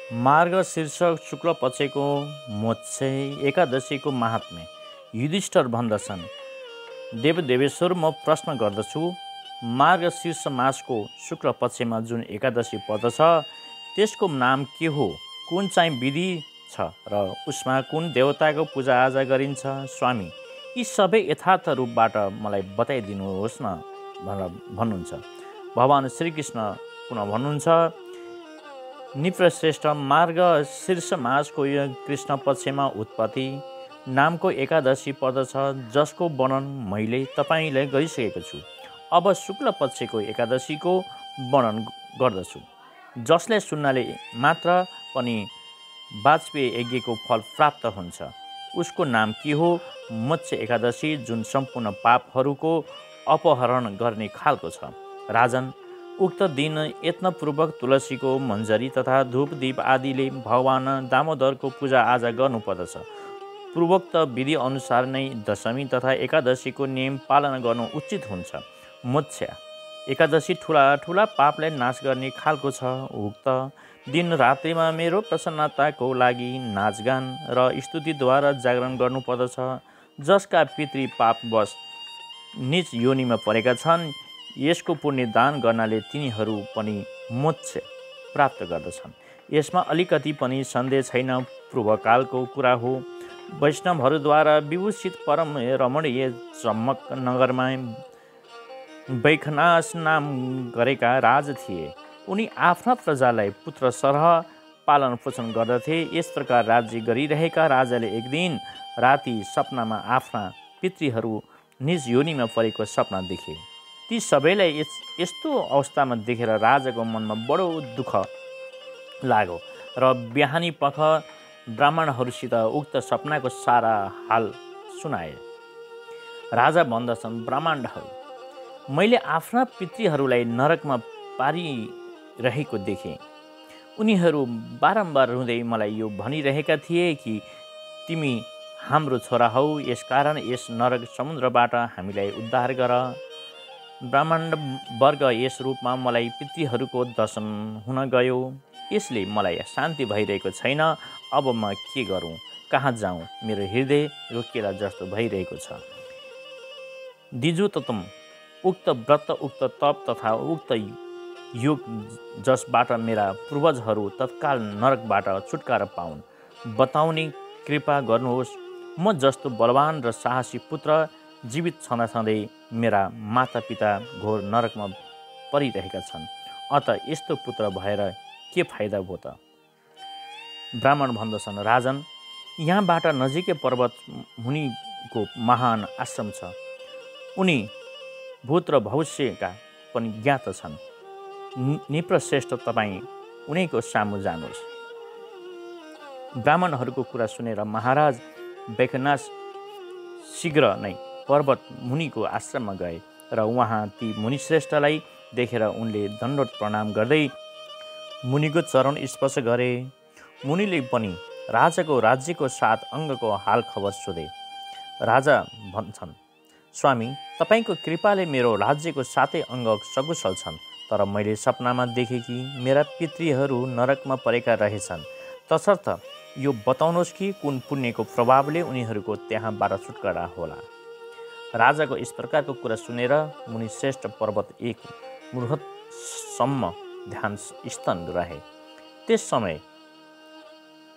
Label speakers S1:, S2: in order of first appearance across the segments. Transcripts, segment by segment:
S1: मार्गशीर्ष शुक्ल पक्षको मोक्षे एकादशीको महात्म्य। युधिष्ठिर भन्दछन्, देवदेवेश्वर म प्रश्न गर्दछु, मार्गशीर्ष मासको शुक्ल पक्षमा जुन एकादशी पर्दछ त्यसको नाम के हो, कुन चाहिँ विधि छ र उसमा कुन देवताको पूजाआजा गरिन्छ? स्वामी, यी सबै यथार्थ रूपबाट मलाई बताइदिनुहोस् न भनेर भन्नुहुन्छ। भगवान् श्रीकृष्ण पुनः भन्नुहुन्छ, निप्रश्रेष्ठ, मार्गशीर्ष मासको यो कृष्ण पक्षमा उत्पत्ति नामको एकादशी पर्दछ, जसको वर्णन मैले तपाईँलाई गरिसकेको छु। अब शुक्ल पक्षको एकादशीको वर्णन गर्दछु, जसले सुन्नाले मात्र पनि वाजपेय यज्ञको फल प्राप्त हुन्छ। उसको नाम के हो? मोक्ष एकादशी, जुन सम्पूर्ण पापहरूको अपहरण गर्ने खालको छ। राजन, उक्त दिन यत्नपूर्वक तुलसीको मञ्जरी तथा धूप दीप आदिले भगवान दामोदरको पूजाआजा गर्नुपर्दछ। पूर्वोक्त विधि अनुसार नै दशमी तथा एकादशीको नियम पालना गर्नु उचित हुन्छ। मोक्ष एकादशी ठुला ठुला पापलाई नाश गर्ने खालको छ। उक्त दिन रात्रिमा मेरो प्रसन्नताको लागि नाचगान र स्तुतिद्वारा जागरण गर्नुपर्दछ। जसका पितृ पापवश नीच योनिमा परेका छन्, यसको पुण्य दान गर्नाले तिनीहरू पनि मोक्ष प्राप्त गर्दछन्। यसमा अलिकति पनि सन्देह छैन, पूर्वकालको कुरा हो। वैष्णवहरूद्वारा विभूषित परम रमणीय चम्मक नगरमा बैखनास नाम गरेका राजा थिए। उनी आफ्ना प्रजालाई पुत्र सरह पालन पोषण गर्दथे। यस प्रकार राज्य गरिरहेका राजाले एक दिन राति सपनामा आफ्ना पितृहरू निज योनिमा परेको सपना देखे। ती सबैलाई यस्तो अवस्थामा देखेर राजाको मनमा बडो दुःख लाग्यो र बिहानी पख ब्राह्मणहरूसित उक्त सपनाको सारा हाल सुनाए। राजा भन्दछन्, ब्राह्मणहरू, मैले आफ्ना पितृहरूलाई नरकमा पारिरहेको देखेँ। उनीहरू बारम्बार रुँदै मलाई यो भनिरहेका थिए कि तिमी हाम्रो छोरा हौ, यसकारण यस नरक समुद्रबाट हामीलाई उद्धार गर। ब्राह्मण वर्ग यस रूपमा मलाई पितृहरूको दर्शन हुन गयो। यसले मलाई शान्ति भइरहेको छैन। अब म के गरौँ, कहाँ जाउँ? मेरो हृदय रोकिएला जस्तो भइरहेको छ। दिजुतम, उक्त व्रत, उक्त तप तथा उक्त योग जसबाट मेरा पूर्वजहरू तत्काल नरकबाट छुटकारा पाउन्, बताउने कृपा गर्नुहोस्। म जस्तो बलवान र साहसी पुत्र जीवित छँदाछँदै मेरा मातापिता घोर नरकमा परिरहेका छन्। अत यस्तो पुत्र भएर के फाइदा भयो त? ब्राह्मण भन्दछन्, राजन, यहाँबाट नजिकै पर्वत मुनिको महान आश्रम छ। उनी भूत र भविष्यका पनि ज्ञात छन्। निप्रश्रेष्ठ, तपाईँ उनीको सामु जानुहोस्। ब्राह्मणहरूको कुरा सुनेर महाराज बैखनास शीघ्र नै पर्वत मुनिको आश्रममा गए र उहाँ ती मुनिश्रेष्ठलाई देखेर उनले दण्डवत प्रणाम गर्दै मुनिको चरण स्पर्श गरे। मुनिले पनि राजाको राज्यको 7 अङ्गको हाल खबर सोधे। राजा भन्छन्, स्वामी, तपाईँको कृपाले मेरो राज्यको 7 अङ्ग सकुशल छन्, तर मैले सपनामा देखेँ कि मेरा पितृहरू नरकमा परेका रहेछन्। तसर्थ यो बताउनुहोस् कि कुन पुण्यको प्रभावले उनीहरूको त्यहाँबाट छुटकारा होला। राजाको यस प्रकारको कुरा सुनेर मुनिश्रेष्ठ पर्वत एक मुहूर्तसम्म ध्यान स्तन रहे। त्यस समय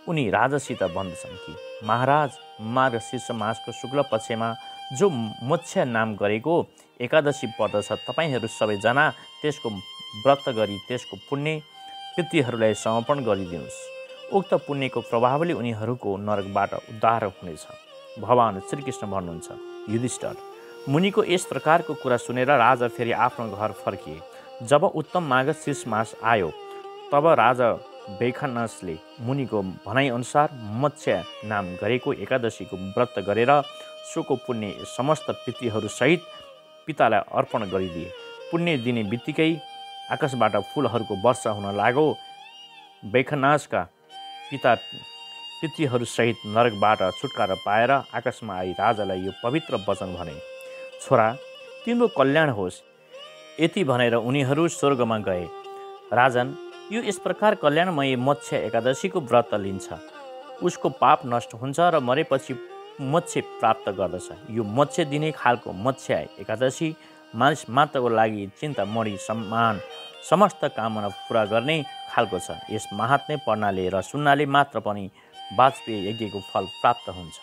S1: उनी राजासित भन्दछन् कि महाराज, मार्गशीर्ष मासको शुक्ल पक्षमा जो मोक्ष नाम गरेको एकादशी पर्दछ, तपाईँहरू सबैजना त्यसको व्रत गरी त्यसको पुण्य पितृहरूलाई समर्पण गरिदिनुहोस्। उक्त पुण्यको प्रभावले उनीहरूको नरकबाट उद्धार हुनेछ। भगवान् श्रीकृष्ण भन्नुहुन्छ, युधिष्ठिर, मुनिको यस प्रकारको कुरा सुनेर राजा फेरि आफ्नो घर फर्किए। जब उत्तम मार्गशीर्ष मास आयो, तब राजा बैखनासले मुनिको भनाइअनुसार मोक्ष नाम गरेको एकादशीको व्रत गरेर सोको पुण्य समस्त पितृहरूसहित पितालाई अर्पण गरिदिए। पुण्य दिने बित्तिकै आकाशबाट फुलहरूको वर्षा हुन लाग्यो। बैखनासका पिता पितृहरूसहित नरकबाट छुटकारा पाएर आकाशमा आई राजालाई यो पवित्र वचन भने, छोरा, तिम्रो कल्याण होस्। यति भनेर उनीहरू स्वर्गमा गए। राजन, यो यस प्रकार कल्याणमय मत्स्य एकादशीको व्रत लिन्छ। उसको पाप नष्ट हुन्छ र मरेपछि मोक्ष प्राप्त गर्दछ। यो मोक्ष दिने खालको मत्स्य एकादशी मानिस मात्रको लागि चिन्तामणि समान समस्त कामना पुरा गर्ने खालको छ। यस महात्म्य पढ्नाले र सुन्नाले मात्र पनि वाजपेय यज्ञको फल प्राप्त हुन्छ।